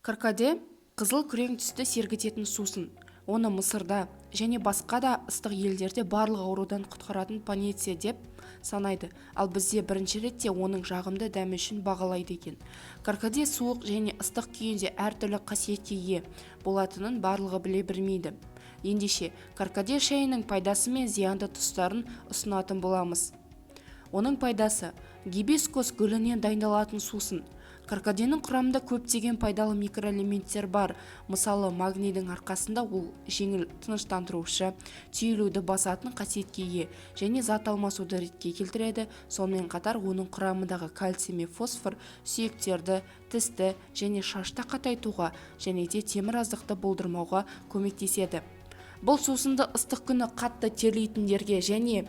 Каркаде – қызыл күрең түсті сергітетін сусын. Оны Мысырда және басқа да ыстық елдерде барлық аурудан құтқаратын панацея деп санайды. Ал бізде бірінші ретте оның жағымды дәмі үшін бағалайды екен. Каркаде суық және ыстық күйінде әртүрлі қасиетке ие болатынын барлығы біле бермейді. Ендеше, каркаде шайының пайдасы мен зиянды тұстарын ұсынатын боламыз. Оның пайдасы: гибискус гүлінен дайындалатын сусын. Каркаденің құрамында көптеген пайдалы микроэлементтер бар. Мысалы, магнийдің арқасында ол жеңіл тыныштандырушы, түйілуді басатын қасиетке ие және зат алмасуды ретке келтіреді. Сонымен қатар, оның құрамындағы кальций мен фосфор сүйектерді, тісті және шашты қатайтуға және де темір аздықты болдырмауға көмектеседі. Бұл сусынды ыстық күні қатты терлейтіндерге және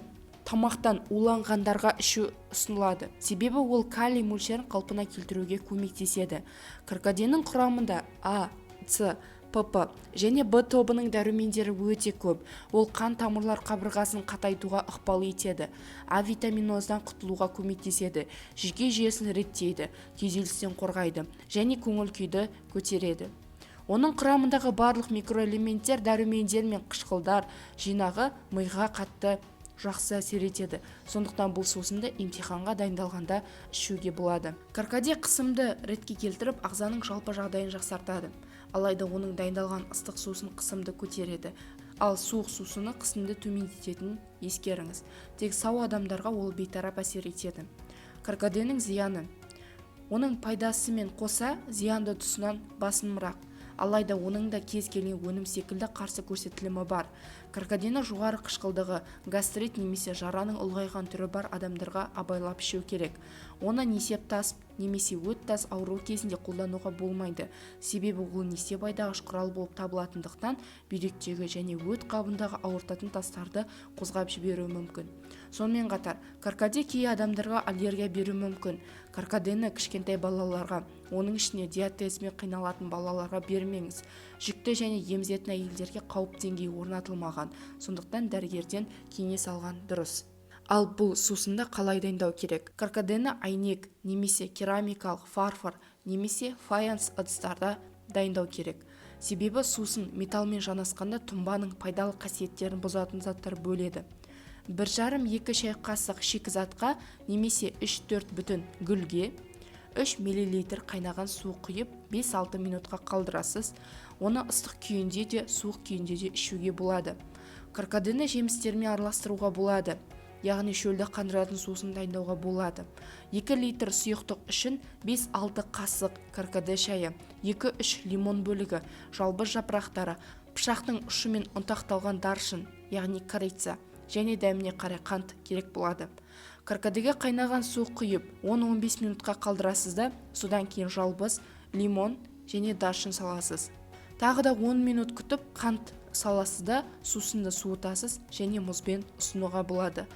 тамақтан уланғандарға ішу ұсынылады, себебі ол калий мөлшерін қалпына келтіруге көмектеседі. Каркаденің құрамында А, С, ПП және Б тобының дәрумендері өте көп. Ол қан тамырлар қабырғасын қатайтуға ықпал етеді, авитаминоздан құтылуға көмектеседі, жүйке жүйесін реттейді, күйзелістен қорғайды және көңіл күйді көтереді. Оның құрамындағы барлық микроэлементтер, дәрумендер мен қышқылдар жинағы миға қатты жақсы әсер етеді. Сондықтан бұл сусынды емтиханға дайындалғанда ішуге болады. Каркаде қысымды ретке келтіріп, ағзаның жалпы жағдайын жақсартады. Алайда оның дайындалған ыстық сусын қысымды көтереді, ал суық сусыны қысымды төмендететінін ескеріңіз. Тек сау адамдарға ол бейтарап әсер етеді. Каркаденің зияны оның пайдасымен қоса зиянды тұсынан басымырақ. Алайда оның да кез келген өнім секілді қарсы көрсетілімі бар. Каркадені жоғары қышқылдығы, гастрит немесе жараның ұлғайған түрі бар адамдарға абайлап ішу керек. Оны несеп тас немесе өт тас ауруы кезінде қолдануға болмайды, себебі ол несеп айдағыш құрал болып табылатындықтан, бүйректегі және өт қабындағы ауыртатын тастарды қозғап жіберуі мүмкін. Сонымен қатар, каркаде кей адамдарға аллергия беруі мүмкін. Каркадені кішкентай балаларға, оның ішінде диатезмен қиналатын балаларға бермеңіз. Жүкті және емізетін әйелдерге қауіп деңгейі орнатылмаған, сондықтан дәрігерден кеңес алған дұрыс. Ал бұл сусынды қалай дайындау керек? Каркадені әйнек немесе керамикалық, фарфор немесе фаянс ыдыстарда дайындау керек, себебі сусын металлмен жанасқанда тұнбаның пайдалы қасиеттерін бұзатын заттар бөледі. 1,5-2 шай қасық шикізатқа немесе 3-4 бүтін гүлге 3 миллилитр қайнаған су құйып, 5-6 минутқа қалдырасыз. Оны ыстық күйінде де, суық күйінде де ішуге болады. Каркадені жемістермен араластыруға болады, яғни шөлді қандыратын сусын дайындауға болады. 2 литр сұйықтық үшін 5-6 қасық каркаде шайы, 2-3 лимон бөлігі, жалбыз жапырақтары, пышақтың ұшымен ұнтақталған даршын, яғни корица, және дәміне қарай қант керек болады. Каркадеге қайнаған су құйып, 10-15 минутқа қалдырасыз да, содан кейін жалбыз, лимон және даршын саласыз. Тағы да 10 минут күтіп, қант саласыз да, сусынды суытасыз және мұзбен ұсынуға болады.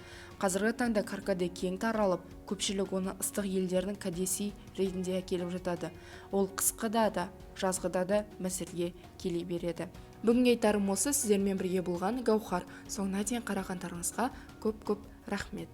Қазіргі таңда каркаде кең таралып, көпшілік оны ыстық елдердің кәдесый ретінде әкеліп жатады. Ол қысқыда да, жазғыда да мәзірге келе береді. Бүгінге айтарым осы. Сіздермен бірге болған Гаухар. Соңына дейін қарағандарыңызға көп көп рахмет.